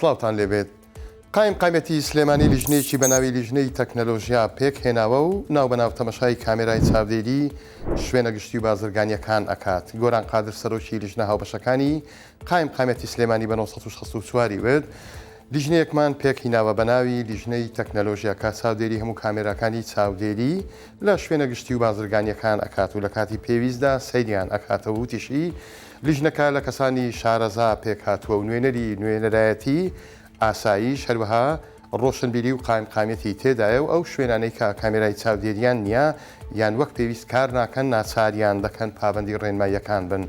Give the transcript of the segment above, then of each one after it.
سڵاوتان لێبێت. قایمقامیەتی سلێمانی لیژنەیەکی بەناوی لیژنەی تەکنەلۆژیا پێکهێناوە و ناوبەناو تەمەشای کامێرای چاودێری شوێنە گشتی و بازرگانییەکان ئەکات. گۆران قادر سەرۆکی لیژنە هاوبەشەکانی قایمقامیەتی سلێمانی بە 964 ی وت، لیژنەیەکمان پێکهیناوە بەناوی لیژنەی تەکنەلۆژیا کە چاودێری هەموو کامێراکانی چاودێری لە شوێنە گشتی و بازرگانییەکان ئەکات و لە کاتی پێویستدا سەیریان ئەکاتەوە وتیشی، لیژنەکە لە کەسانی شارەزا پێکهاتووە و نوێنەری نوێنەرایەتی ئاسایش، هەروەها ڕۆشنبیری و قایمقامیەتی تێدایە و ئەو شوێنانەی کە کامێرای چاودێریان نییە یان وەک پێویست کار ناکەن ناچاریان دەکەن پابەندی ڕێنماییەکان بن.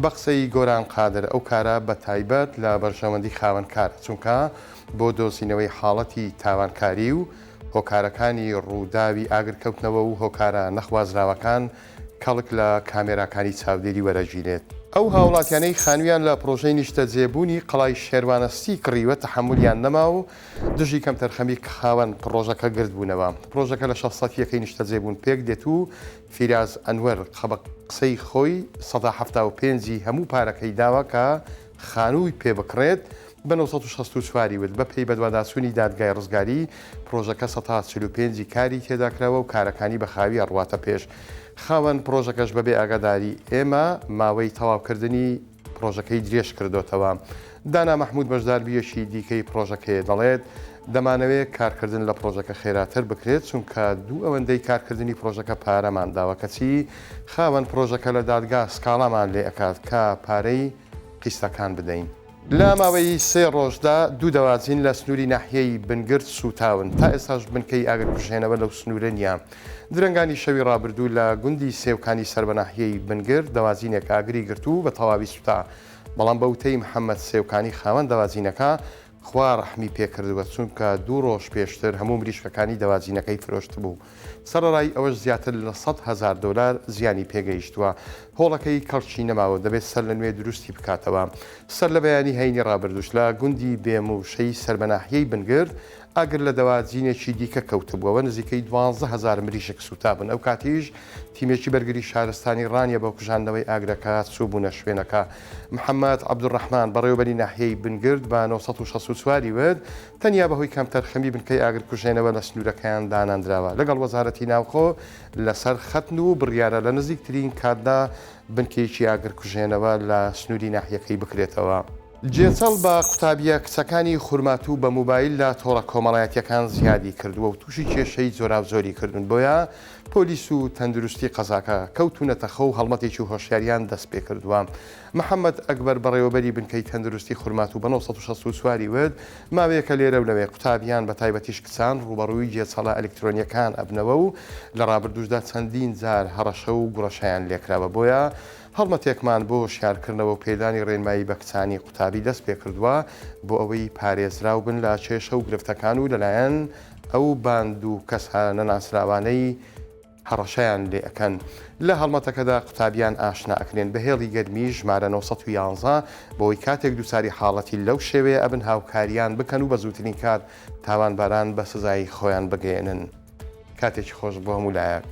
بە قسەی گۆران قادر ئەو کارە بە تایبەت لە بەرژەوەندی خاوەنکارە چونکە بۆ دۆزینەوەی حاڵەتی تاوانکاری و هۆکارەکانی ڕووداوی ئاگرکەوتنەوە و هۆکارە نەخوازراوەکان کەڵک لە کامێراکانی چاودێری وەرەگیرێت. ئەو هاوڵاتیانەی خانوویان لە پڕۆژەی نیشتەجێبوونی قەڵای شێروانە ستی کڕیوە تەحەمولیان نەما و دژی کەمتەرخەمی خاوەن پڕۆژەکە گردبوونەوە. پڕۆژەکە لە 600 یەکەی نیشتەجێبوون پێکدێت و فیراز ئەنوەر بە قسەی خۆی 75% ی هەموو پارەکەی داوە کە خانووی پێ بکڕێت، بە 964 ی وت، بەپێی بەدواداچوونی دادگای ڕزگاری، پڕۆژەکە 45% ی کاری تێدا کراوە و کارەکانی بە خاوی ئەڕواتە پێش. خاوەن پڕۆژەکەش بەبێ ئاگاداری ئێمە ماوەی تەواوکردنی پڕۆژەکەی درێژ کردۆتەوە. دانا مەحمود بەشداربوویەکی دیکەی پڕۆژەکەیە دەڵێت، دەمانەوێت کارکردن لە پڕۆژەکە خێراتر بکرێت، چونکە دوو ئەوەندەی کارکردنی پڕۆژەکە پارەمان داوە، کەچی خاوەن پڕۆژەکە لە دادگا سکاڵامان لێ ئەکات کە پارەی قیستەکان بدەین. لە ماوەی سێ ڕۆژدا دوو دەواجین لە سنووری ناحیەی بنگرد سووتاون، تا ئێستاش بنکەی ئاگرکوژێنەوە لەو سنوورە نییە. درەنگانی شەوی ڕابردوو لە گوندی سێوکانی سەر بە ناحیەی بنگرد دەواجینێک ئاگری گرت و بە تەواوی سووتا، بەڵام بە وتەی محەمەد سێوکانی خاوەن دەواجینەکە خوا ڕەحمی پێکردووە، چونکە دوو ڕۆژ پێشتر هەموو مریشکەکانی دەواجینەکەی فرۆشتبوو. سەرەڕای ئەوەش زیاتر لە 100,000 دۆلار زیانی پێگەیشتووە. هۆڵەکەی کەڵکی نەماوە و دەبێت سەرلەنوێ دروستی بکاتەوە. سەرلەبەیانی هەینی ڕابردووش لە گوندی بێموشەی سەر بە ناحیەی بنگرد ئاگر لە دەواجینێکی دیکە کەوتبووەوە، نزیکەی 12,000 مریشک سووتابوون، ئەوکاتیش تیمێکی بەرگری شارستانی ڕانیە بۆ کوژاندنەوەی ئاگرەکە چووبوونە شوێنەکە. محەمەد عەبدولڕەحمان، بەڕێوەبەری ناحیەی بنگرد بە 964 ی وت، تەنیا بەهۆی کەمتەرخەمی بنکەی ئاگرکوژێنەوە لە سنوورەکەیان دانەندراوە، لەگەڵ وەزارەتی ناوخۆ لەسەر خەتن و بڕیارە لە نزیکترین کاتدا بنکەیەکی ئاگرکوژێنەوە لە سنووری ناحیەکەی بکرێتەوە. گێچەڵ بە قوتابییە کچەکانی خورماتوو بە موبایل لە تۆڕە کۆمەڵایەتییەکان زیادی کردووە و تووشی کێشەی جۆراوجۆری کردوون، بۆیە پۆلیس و تەندروستی قەزاکە کەوتوونەتە خەو و هەڵمەتێکی هۆشیاریان دەستپێکردووە. محەمەد ئەکبەر بەڕێوەبەری بنکەی تەندروستی خورماتوو بە 964 ی وت، ماوەیەکە لێرە و لەوێ قوتابیان بە تایبەتیش کچان ڕووبەڕووی گێچەڵە ئەلیکترۆنییەکان ئەبنەوە و لە ڕابردووشدا چەندین جار هەڕەشە و گوڕەشەیان لێکراوە بۆیە هەڵمەتێکمان بۆ هۆشیارکردنەوە و پێدانی ڕێنمایی بە کچانی قوتابی دەست پێکردووە بۆ ئەوەی پارێزراو بن لە کێشە و گرفتەکان و لەلایەن ئەو باند و کەسە نەناسراوانەی هەڕەشەیان لێ ئەکەن. لە هەڵمەتەکەدا قوتابیان ئاشنا ئەکرێن بە هێڵی گەرمی ژمارە 911 بۆی کاتێک دووچاری حاڵەتی لەو شێوەیە ئەبن هاوکاریان بکەن و بە زووترین کات تاوانباران بە سزای خۆیان بگەیەنن. کاتێکی خۆش بۆ هەموو لایەک.